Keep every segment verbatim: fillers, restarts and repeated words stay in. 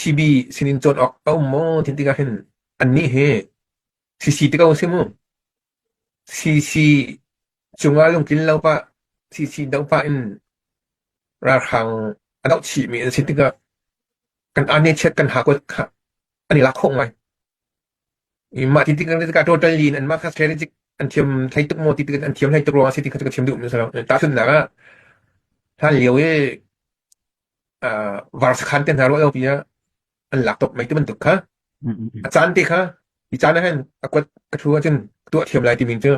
CB sinin cawn awk a um maw, ti tikah hin annih hi CC tikah a si mu. CC cungah lungtlin lo pah, CC do pah in ralhrang a doh chihmi an si tikah kan aa hnehchiat kan hakuat kha an i lak khawh ngai. Mah ti tikah total in anmah kha strategic an thiam thei tuk maw ti tikah an thiam thei tuk ruangah si tikah thiam duhmi a si lo. Tahchunhnak ah hlan lio i aa, var sakhan te hna ruah lo pi ah an lak tawp mai ti bantuk kha. A caan te kha, i caan ah hin a kuat ka thu ahcun ka tuah thiam lai timi cu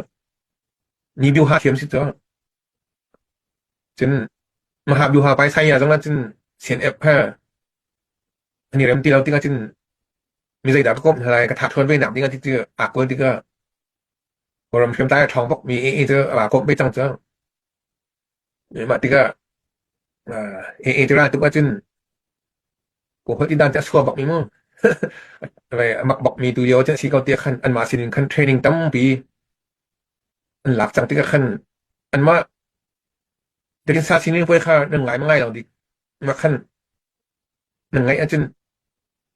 ni biuha thiam si cu. Cun maha biuha pai sai ya zong ahcun CNF kha an i rem ti lo tikah cun mi zeidah ka komh hna lai, ka thaṭhuan ve nak ding ah ti cu aa kul tikah Kawlram hriamtlai a ṭhawng bokmi AA cu a komh ve cang cu. Mah tikah, aa, AA cu ral tuk ahcun kawhhol ti dan cu a suah bokmi mu. A mak bokmi tu lio cu a si ko tiah khan anmah sinin khan training tampi an lak cang tikah khan anmah takin sa sinin puai kha nan ngai ma ngai lo dik. Mah khan nan ngaih ahcun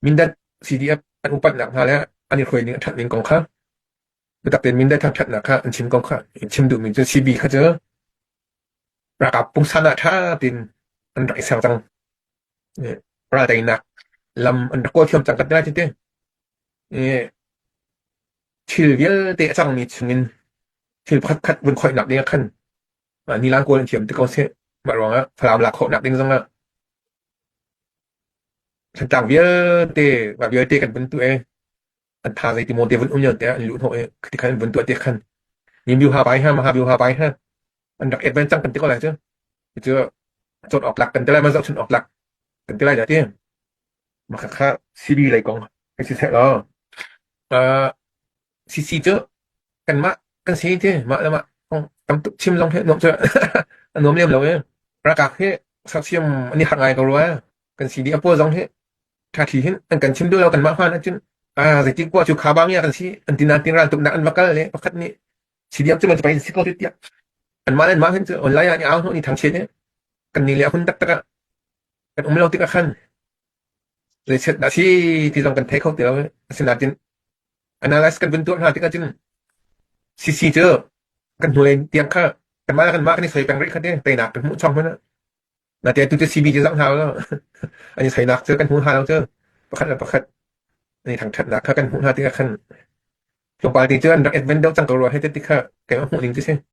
Mindat CDF an upatnak hna le an i hruai ning a ṭhat ning kong kha biatak tein Mindat thangṭhatnak kha an chim ko kha, an chim duhmi cu CB kha cu ralkap pungsan ah ṭha tein an rak i ser cang. Ralteinak lam an rak kawl thiam cang kan ti lai tete. Thil vialte a cangmi chungin thil pakhatkhat vun khoihnak ding ah khan nilan kawl an thiam ti ko seh. Mah ruangah Falam lak khawhnak ding zongah Thantlang vialte, va vialte kan vun tuah i an tha zei ti maw te vun um lio tiah an luh hnawh i khati khan an vun tuah tiah khan ni biuha pai hna, maha biuha pai hna, an rak et ven cang kan ti ko lai cu. Hi cu cawt awk tlak kan ti lai, man zohchunh awk tlak kan ti lai dah ti. Mah kha kha CB lei kong hei si seh law. Aa, CC cu kanmah kan si ti, mah le mah kong tam tuk chim zong hi nuam cu a nuam lem lo i ralkap hi saksiam an i harh ngai ko rua. Kan CDF pawl zong hi ṭha ṭhi hin an kan chim duh lo, kanmah hman ahcun, aa, zeitik pawh cu kha bang ya kan si an ti nain tin raltuknak an va kal le pakhat nih CDF cu man cu pai in si ko tiah anmah le anmah hin cu online ah an i au hnawh, an i thangchiat i kan ni le a hun taktak ah kan um lo tikah khan zeichet dah si ti zong kan thei kho ti lo. Asinain analyze kan vun tuah hna tikah cun CC cu kan hnulei tiang kha kanmah le kanmah kan i soi peng rih kha ti, teinak kan hmuh chawng hmanh ah. Nain tu cu CB cu zoh hna lo. An i soinak cu kan hmu hna lo cu. Pakhat le pakhat an i thangṭhatnak kha kan hmuh hna tikah khan tlawmpal ti cu an rak et ven deuh cang ko rua, hei ti kha keimah hmuh ning cu si.